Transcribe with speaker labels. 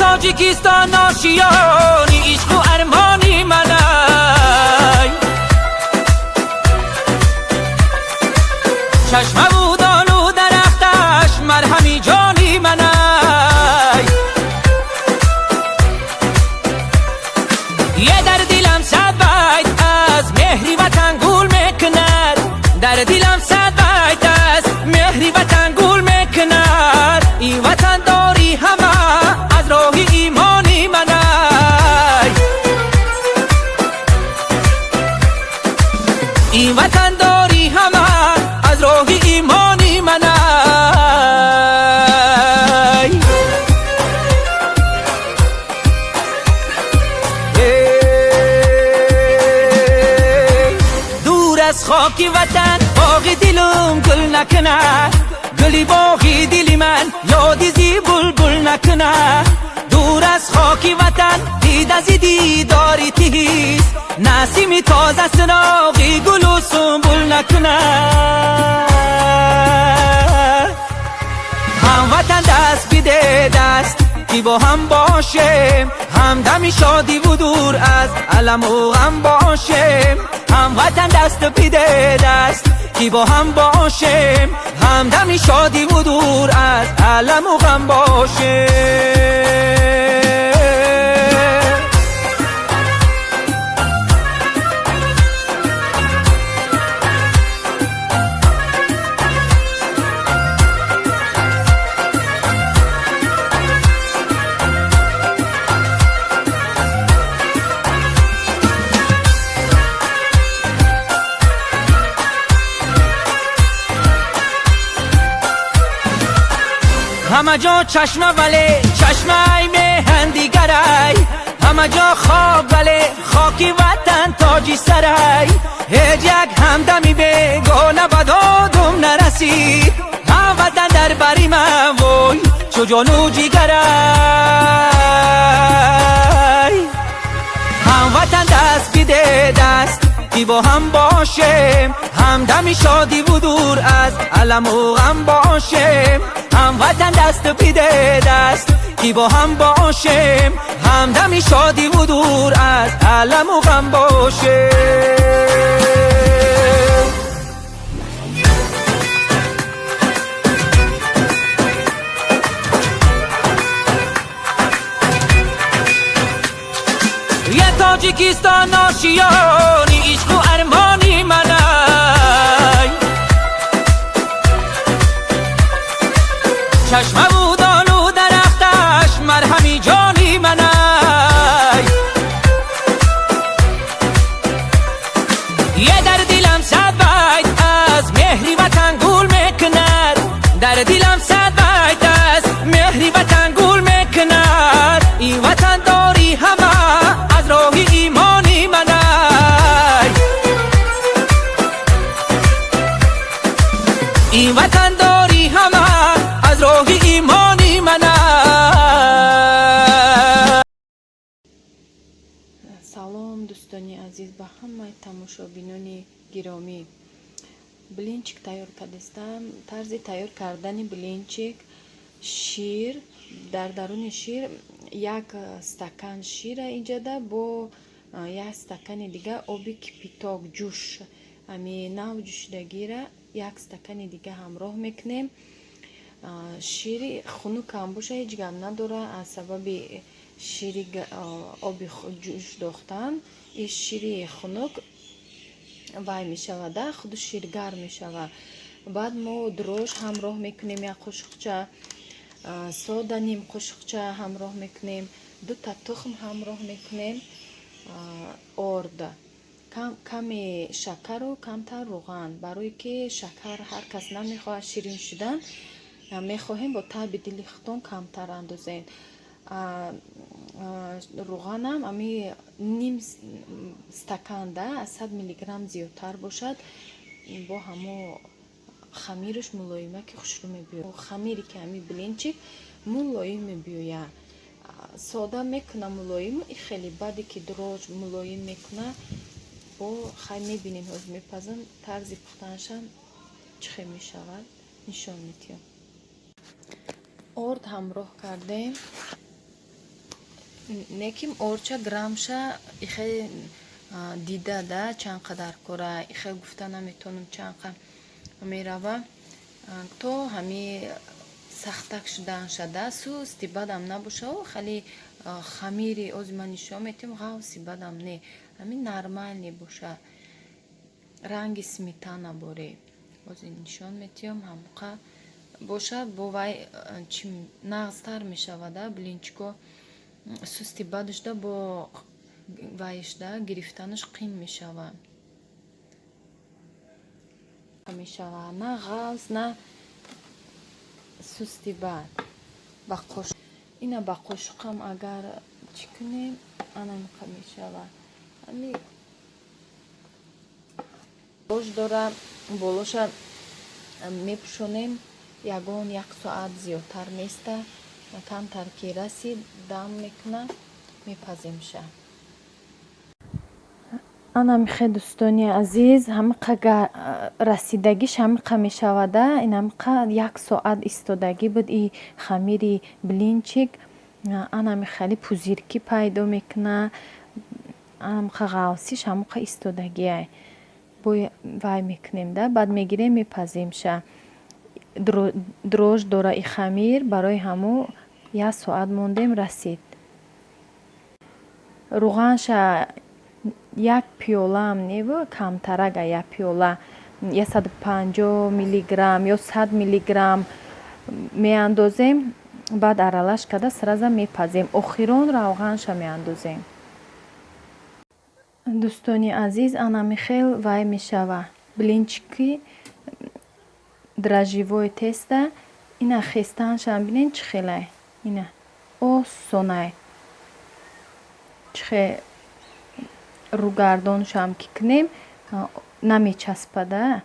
Speaker 1: Тоҷикистон ошиёни ишқу армони манай. Чашмаву долу дарахташ марҳами ҷони манай. Е дар дилам сад байт аз меҳри ватан гул мекунад, дар дилам сад байт аз меҳри ватан гул мекунад. Ин ватандорӣ ҳама аз роҳи имони манай. Ин ватандорӣ ҳама аз роҳи имони манай. Эй, дур аз хоки ватан боғи дилум гул накунад, гули боғи дили ман ёди зи булбул накунад. Дур аз хоки ватан дида зи дидори тист, насими тоза сироғи гулу сумбул накунад. Ҳамватан, даст биде даст, ки бо ҳам бошем, ҳамдами шодиву дур аз аламу ғам бошем. Ҳамватан, даст биде даст, ки бо ҳам бошем, ҳамдами шодиву дур аз аламу ғам бошем. Ҳама ҷо чашма, вале чашмаи меҳан дигарай. Ҳама ҷо хок, вале хоки ватан тоҷи сарай. Ҳеҷ як ҳамдами бегона ба додум нарасид. Ҳамватан дар бари ман вой чу ҷону ҷигарай. Ҳамватан, даст биде даст, ки бо ҳам бошем, ҳамдами шодиву дур аз аламу ғам бошем. Ҳамватан, даст биде даст, ки бо ҳам бошем, ҳамдами шодиву дур аз аламу ғам бошем. Е Тоҷикистон ошиёни ишқу армони манай. Чашмаву долу дарахташ марҳами ҷони манай. Е дар дилам сад байт аз меҳри ватан гул мекунад, дар дилам сад байт аз меҳри ватан гул мекунад. Ин ватандорӣ ҳама аз роҳи имони манай. Ин ватандорӣ ҳама аз роҳи имони манай.
Speaker 2: Салом, дӯстони азиз, ба ҳамаи тамошобинони гиромӣ. Блинчик тайёр кардистам. Тарзи тайёр кардани блинчик: шир, дар даруни шир як стакан шира инҷада бо як стакани дига оби кипяток, ҷӯш, ами нав ҷӯшидагира як стакани дига ҳамроҳ мекунем. Шири хунукам боша, ҳеҷ гап надора. Аз сабаби шири оби ҷӯш дохтан и шири хунук вай мешавада, худу шир гарм мешавад. Баъд мо дрожжи ҳамроҳ мекунем, як қошуқча сода, ним қошуқча ҳамроҳ мекунем, дута тухм ҳамроҳ мекунем, орда, каме шакару камтар рӯған, барое ки шакар ҳар кас намехоҳад, ширин шудан мехоҳем, бо таъби дили худтон камтар андозед. Рӯғанам ами ним стаканда, аз 100 миллиграмм зиёдтар бошад, бо ҳамо хамираш мулоима ки хушрӯ мебиёяд. Хамире ки ҳами блинчик мулоим мебиёяд, сода мекуна мулоим и хеле баъде ки дрожжи мулоим мекуна. Бо хай мебинем, ҳозир мепазам, тарзи пухтанашам чӣ хел мешавад, нишон медиҳам. Орд ҳамроҳ кардем. Неким орча грамша ихе дида да чанд қадар кора, ихе гуфта наметонам чанд қа мерава, то ҳами сахтак шуданша да, сусти бадам набошаву хеле хамири ози ман нишон метиҳам, ғавси бадам не, ҳамин нормальный боша, ранги сметана боре, ози нишон метиҳам, ҳамқа боша, бо вай чи нағзтар мешавада. Блинчико сусти бадушда бо вайшда гирифтанаш қин мешава, на ғавз, на сусти бад. Ина ба қошуқам агар чӣ кунем, анамиқа мешава. Ами бош дора, болоша мепӯшонем, ягон як соат зиёдтар неста, камтар ки расид, дам мекуна, мепаземша. Ана михе, дӯстони азиз, ҳамиқа расидагиш ҳамиқа мешавада. Ин ҳамиқа як соат истодагӣ буд и хамири блинчик. Анами хеле пузырьки пайдо мекуна, анамиқа ғавсиш ҳамоқа истодагиай. Бо вай мекунем да, баъд мегирем, мепаземша. Дрожж дора и хамир, барои ҳамо як соат мондем, расид. Руғанша як пиёлаам неву, камтарага, як пиёла 150 миллиграмм ё 100 миллиграмм меандозем, баъд аралаш карда, сразу мепазем. Охирон равғанша меандозем. Дӯстони азиз, анами хел вай мешава блинчики дрожжевое тесто. Ина хестанашам бинед, чӣ хелай, ина осонай, чӣ хел рӯгардоншам ки кунем, намечаспада.